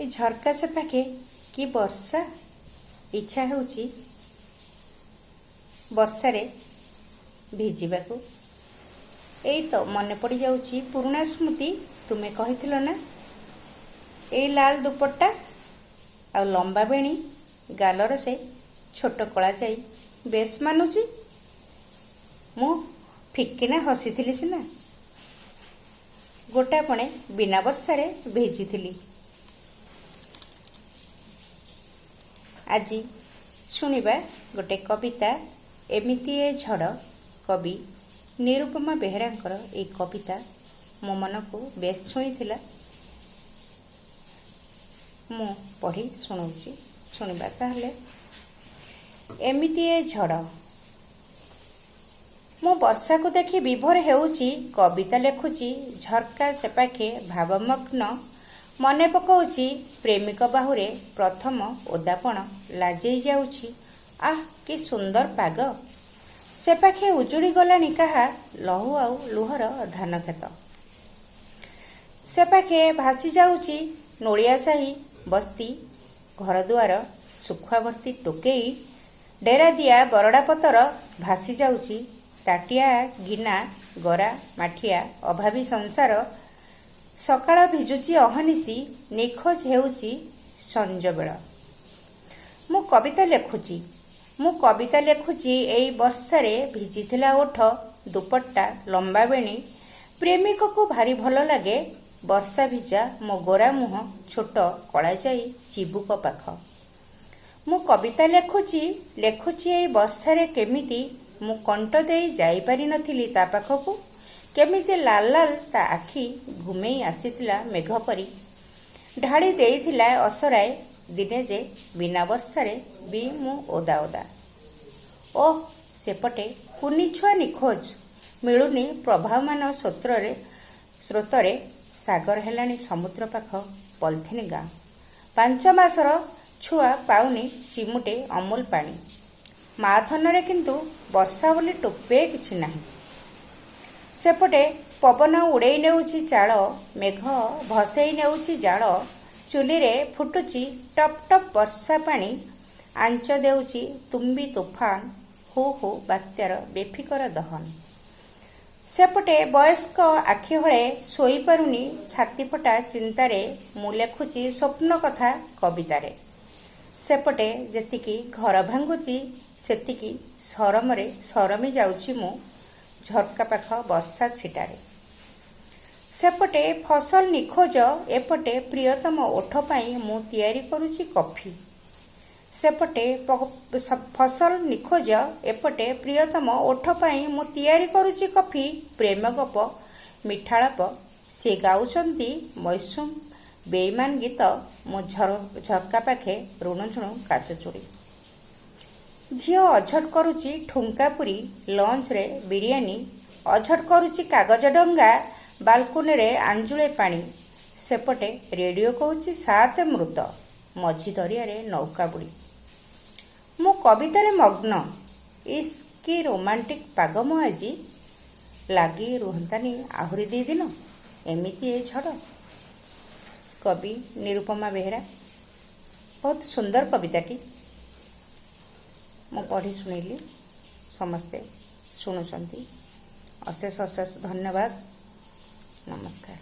ଏ ଝରକା ସେପାଖେ କି ବର୍ଷା! ଇଚ୍ଛା ହେଉଛି ବର୍ଷାରେ ଭିଜିବାକୁ। ଏଇ ତ ମନେ ପଡ଼ିଯାଉଛି ପୁରୁଣା ସ୍ମୃତି। ତୁମେ କହିଥିଲ ନା, ଏଇ ଲାଲ ଦୁପଟ୍ଟା ଆଉ ଲମ୍ବା ବେଣୀ, ଗାଲର ସେ ଛୋଟ କଳାଜାଇ ବେଶ ମାନୁଛି। ମୁଁ ଫିକ୍କିନା ହସିଥିଲି ସିନା, ଗୋଟାପଣେ ବିନା ବର୍ଷାରେ ଭିଜିଥିଲି। ଆଜି ଶୁଣିବା ଗୋଟେ କବିତା, ଏମିତି ଏ ଝଡ଼। କବି ନିରୁପମା ବେହେରାଙ୍କର ଏଇ କବିତା ମୋ ମନକୁ ବେଶ ଛୁଇଁଥିଲା। ମୁଁ ପଢ଼ି ଶୁଣଉଛି, ଶୁଣିବା ତାହେଲେ। ଏମିତି ଏ ଝଡ଼। ମୁଁ ବର୍ଷାକୁ ଦେଖି ବିଭୋର ହେଉଛି, କବିତା ଲେଖୁଛି ଝରକା ସେପାଖେ ଭାବମଗ୍ନ। ମନେ ପକାଉଛି ପ୍ରେମିକ ବାହୁରେ ପ୍ରଥମ ଓଦାପଣ, ଲାଜେଇ ଯାଉଛି। ଆଃ, କି ସୁନ୍ଦର ପାଗ! ସେପାଖେ ଉଜୁଡ଼ି ଗଲାଣି କାହା ଲହୁ ଆଉ ଲୁହର ଧାନକ୍ଷେତ। ସେପାଖେ ଭାସି ଯାଉଛି ନୋଳିଆ ସାହି ବସ୍ତି, ଘରଦୁଆର, ଶୁଖୁଆ ଭର୍ତ୍ତି ଟୋକେଇ, ଡେରା ଦିଆ ବରଡ଼ା ପତର। ଭାସି ଯାଉଛି ତାଟିଆ, ଗିନା, ଗରା, ମାଠିଆ, ଅଭାବୀ ସଂସାର। ସକାଳ ଭିଜୁଛି ଅହନିଶି, ନିଖୋଜ ହେଉଛି ସଞ୍ଜବେଳ। ମୁଁ କବିତା ଲେଖୁଛି, ମୁଁ କବିତା ଲେଖୁଛି। ଏଇ ବର୍ଷାରେ ଭିଜିଥିଲା ଓଠ, ଦୁପଟ୍ଟା, ଲମ୍ବା ବେଣୀ। ପ୍ରେମିକକୁ ଭାରି ଭଲ ଲାଗେ ବର୍ଷା ଭିଜା ମୋ ଗୋରା ମୁହଁ, ଛୋଟ କଳାଜାଇ, ଚିବୁକ ପାଖ। ମୁଁ କବିତା ଲେଖୁଛି, ଲେଖୁଛି। ଏଇ ବର୍ଷାରେ କେମିତି ମୁଁ କଣ୍ଟ ଦେଇ ଯାଇପାରିନଥିଲି ତା ପାଖକୁ, କେମିତି ଲାଲ ଲାଲ ତା ଆଖି ଘୁମେଇ ଆସିଥିଲା ମେଘ ପରି, ଢାଳି ଦେଇଥିଲା ଅସରାଏ ଦିନେ ଯେ ବିନା ବର୍ଷାରେ ବି ମୁଁ ଓଦା ଓଦା। ଓଃ, ସେପଟେ କୁନି ଛୁଆ ନିଖୋଜ, ମିଳୁନି ପ୍ରବାହମାନ ସ୍ରୋତରେ ସାଗର ହେଲାଣି ସମୁଦ୍ର ପାଖ ପଲିଥିନ୍ ଗାଁ। 5 ମାସର ଛୁଆ ପାଉନି ଚିମୁଟେ ଅମୁଲ ପାଣି। ମା ଥନରେ କିନ୍ତୁ ବର୍ଷା ବୋଲି ଟୋପେ କିଛି ନାହିଁ। ସେପଟେ ପବନ ଉଡ଼େଇ ନେଉଛି ଚାଳ, ମେଘ ଭସେଇ ନେଉଛି ଜାଳ। ଚୁଲିରେ ଫୁଟୁଛି ଟପ୍ ଟପ୍ ବର୍ଷା ପାଣି, ଆଞ୍ଚ ଦେଉଛି ତୁମ୍ବି ତୋଫାନ, ହୁ ହୁ ବାତ୍ୟାର ବେଫିକର ଦହନ। ସେପଟେ ବୟସ୍କ ଆଖି ହଳେ ଶୋଇପାରୁନି ଛାତିଫଟା ଚିନ୍ତାରେ। ମୁଁ ଲେଖୁଛି ସ୍ୱପ୍ନ କଥା କବିତାରେ। ସେପଟେ ଯେତିକି ଘର ଭାଙ୍ଗୁଛି, ସେତିକି ସରମରେ ସରମି ଯାଉଛି ମୁଁ ଝରକା ପାଖ ବର୍ଷା ଛିଟାରେ। ସେପଟେ ଫସଲ ନିଖୋଜ, ଏପଟେ ପ୍ରିୟତମ ଓଠ ପାଇଁ ମୁଁ ତିଆରି କରୁଛି କଫି। ସେପଟେ ଫସଲ ନିଖୋଜ, ଏପଟେ ପ୍ରିୟତମ ଓଠ ପାଇଁ ମୁଁ ତିଆରି କରୁଛି କଫି। ପ୍ରେମ ଗପ, ମିଠାଳାପ, ସିଏ ଗାଉଛନ୍ତି ମୌସୁମ ବେଇମାନ ଗୀତ, ମୁଁ ଝରକା ପାଖେ ରୁଣୁଝୁଣୁ କାଚ ଚୁଡ଼ି। ଝିଅ ଅଝଟ କରୁଛି ଠୁଙ୍କା ପୁରୀ, ଲଞ୍ଚରେ ବିରିୟାନୀ। ଅଝଟ କରୁଛି କାଗଜ ଡଙ୍ଗା, ବାଲକୁନିରେ ଆଞ୍ଜୁଳେ ପାଣି। ସେପଟେ ରେଡ଼ିଓ କହୁଛି 7 ମୃତ, ମଝି ଦରିଆରେ ନୌକା ବୁଡ଼ି। ମୁଁ କବିତାରେ ମଗ୍ନ। ଇସ୍, କି ରୋମାଣ୍ଟିକ୍ ପାଗ ମ ଆଜି! ଲାଗି ରୁହନ୍ତାନି ଆହୁରି 2 ଦିନ ଏମିତି ଏ ଝଡ଼। କବି ନିରୁପମା ବେହେରା। ବହୁତ ସୁନ୍ଦର କବିତାଟି ମୁଁ ପଢ଼ି ଶୁଣିଲି, ସମସ୍ତେ ଶୁଣୁଛନ୍ତି। ଅଶେଷ ଅଶେଷ ଧନ୍ୟବାଦ, ନମସ୍କାର।